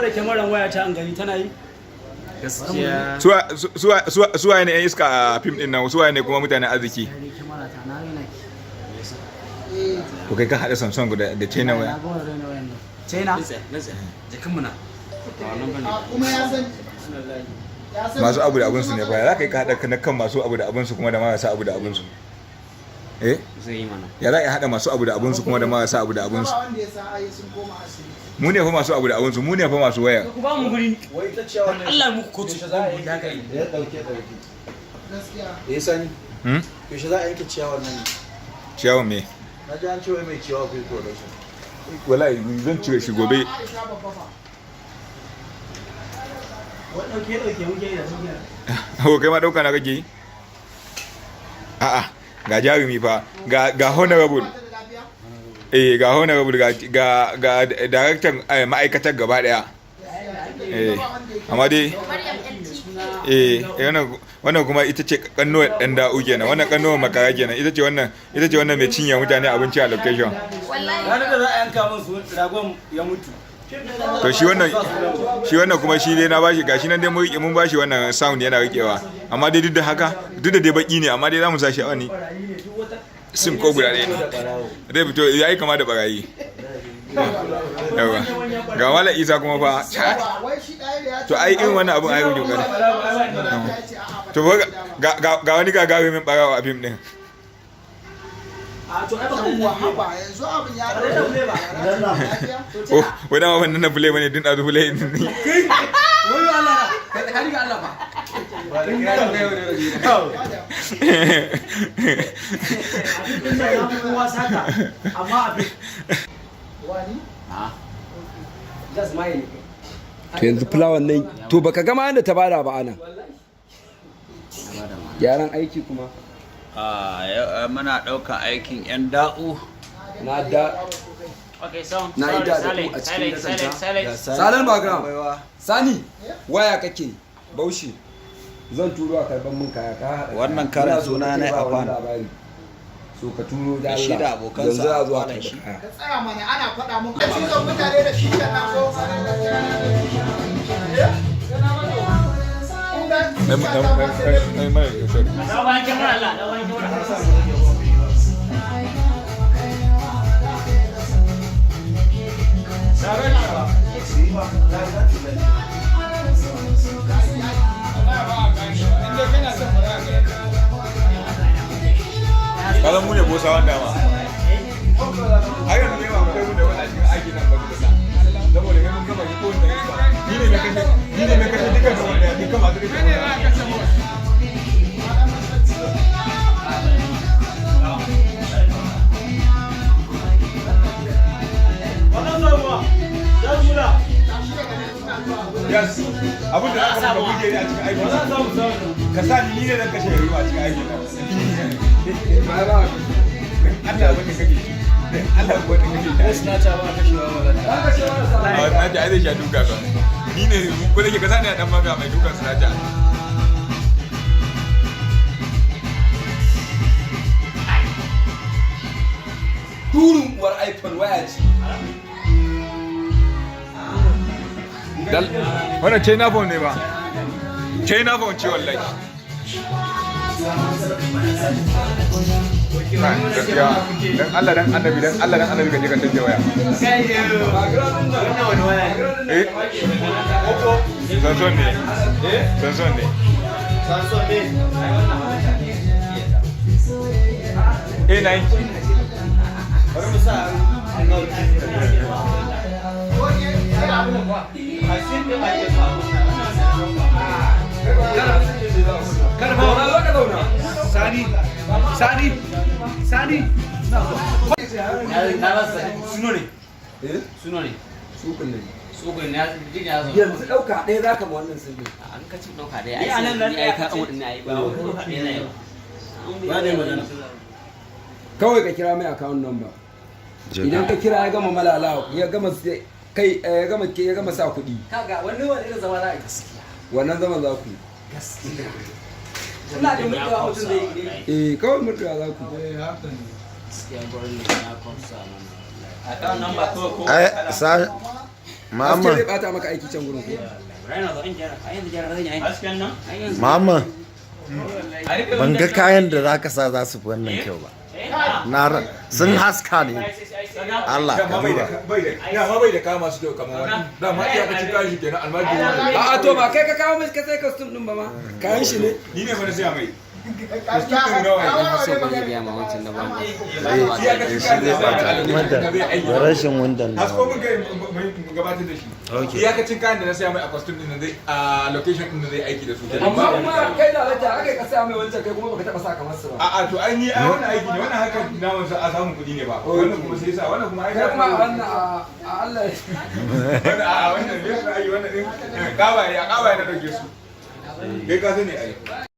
Da kyamaran waya ta an gani tana yi. Gaskiya. Suwaye ne 'yan iska a fim din nan, suwaye ne kuma mutanen arziki? Yare kyamara ta na raina ki. Ko kai ka haɗa Samsung da China Na waya? gama raina wayan nan. China. Nutse jikin mu na ba wannan bane. Kuma ya san ya san. Masu abu da abinsu ne fa, za ka yi ka haɗa na kan masu abu da abinsu kuma da marasa abu da abinsu, eh? Zai yi mana. Ya za a haɗa masu abu da abinsu kuma da marasa abu da abinsu? Ba wanda ya san ai sun koma asibiti. Mu ne fa masu abu da abinsu, mu ne fa masu waya. Ku ba mu guri. Wai ta ciyawa ne. Allah muku kotu. Yaushe za a yanke? Ya dauke dauke. Gaskiya. Eh, Sani. Hmm? Yaushe za a yanke ciyawar nan ne? Ciyawan me? Na ji an ce wai mai ciyawa kai production. Wallahi zan cire shi gobe. Aisha babba fa. Wai dauke dauke muke yi da su kenan. Ko kai ma ɗauka na kake yi? A'a, ga jarumi fa, ga honorable. Ba ta da lafiya. Eh, ga honorable, ga director ma'aikatar gaba daya. Eh, amma dai eh wannan kuma ita ce kannuwar dan da'u kenan, wannan kannuwar makara kenan, ita ce wannan, ita ce wannan mai cinye mutane abinci a location. Ranar da za a yanka min su ragon ya mutu. To shi wannan kuma shi dai na bashi, gashi nan dai mun rike, mun bashi wannan sound yana rikewa, amma dai duk da haka, duk da dai baki ne, amma dai zamu sa shi a wani sim ko guda ɗaya ne zai fito yayi kama da barayi. Yawa, ga Malam Isa kuma fa. Wai shi ɗaya da ya To ai irin wannan abun ai rubutu kana to fa ga wani gagarumin barawa a fim din. A to ai baka Yawwa, haba, yanzu abin ya da ba. Lafiya. Oh, wai dama wannan na play bane din ɗazu play din ne. Wai Allah na kai ga Allah fa. Ba da kai da Abin da ya fi kowa sata amma abin. Wani? That's mine. To yanzu fulawan nan to baka gama yadda ta bada ba ana gyaran aiki kuma. Ah, muna ɗaukan aikin 'yan da'u. Na da Okay, sound. na yi da da ku a cikin kasanta. Salon background. Sani, waya kake baushi, zan turo a karban mun kaya ka haɗa. Wannan kaya. karan Ina so suna kake na ba wani Afan. labari. So ka turo da Da shi da Allah abokansa yanzu za a zo a a karɓi shi. kaya. Ka tsaya mana, ana faɗa mun. Ka cizon mutane da shi nan ko. Kun ga shisha ta ma sai dai Dawo bayan kyamara Allah, dawo bayan kyamara. Kasan mu ne bosawan dama. Har yanzu ne ba mu kai mu da wani a cikin aikin nan ba tukuna. Saboda kai mun gama shi kowanne iska. Ni ne mai kashe, ni ne mai kashe dukkan da wanda dukkan masu kashe. Wannan sabuwa. Za su mula. Yes. Abin da aka muka buge ni a cikin aikin. Za su samu. Ka sa ni, ni ne zan kashe yarima a cikin aikin nan. Ba ba. Allah abin da kake shi. Dan Allah abin da kake shi. Snatcher ba kashewa magana. A na ji ai zai sha duka ka. Ni ne ko da ke ka sa ni a dan manga mai dukan sinata. Turin uwar iPhone waya ce. Wannan China phone ne ba. China phone ce wallahi. Kai, gaskiya dan Allah dan Annabi, dan Allah dan Annabi ka je ka canja waya. Wannan wani waya ne. Eh? Samsung ne. Samsung ne. Samson ne. A90. Bari mu sa note. A sim din ake so a kunna. Zauna, zo ka zauna. Sani, Sani, Sani. Na rasa. Suno ne. Eh? Suno ne. Sukun ne. Tsogon ya jin ya zo. Yanzu ɗauka ɗaya za ka ma wannan sirrin. An ka ci ɗauka ɗaya. Ni a nan nan Ni ai ka an wadin ai ba. Ɗauka ɗaya na yau. Ba ne magana. Kawai ka kira mai account number. Idan ka kira ya gama malala ya gama kai ya gama sa kuɗi. Kaga wannan wani irin zama za a yi. Wannan zaman za ku yi. Gaskiya. Ina da mutuwa mutum zai yi. Eh, kawai mutuwa za ku yi. Gaskiya gurin ne ya kwamsa mana. Account number kawai ko Ai, sa Haske Mama. zai bata maka aiki can gurin ko. Hasken nan? Mama, ban ga kayan da za ka sa za su fi wannan kyau ba. Sun haska ne. Allah ka Bai da bai da dama bai da kaya masu kyau kamar wannan. Dama iyakacin kayan shi kenan, almajiri ne. A'a, to ba kai ka kawo mai ka sai costume din ba ma. Kayan shi ne. Ni ne fa na saya mai. Eh, shi zai bata kuma da rashin wundan na. Hasko mun kai mun gabatar da shi. Okay. Iyakacin kayan da na saya mai a costume din nan zai, a location din nan zai aiki da su kenan. Amma kuma kai lalata aka ka saya mai wancan, kai kuma baka taba sa kamar su ba. A'a, to ai ni ai wannan aiki ne, wannan harkar namun sa a samun kuɗi ne ba. Wannan kuma sai sa wannan kuma ai Kai kuma a wannan a Allah. Wannan, a'a, wannan ne ai wannan din kaba ya kaba ya na dauke su. Kai ka sani ai.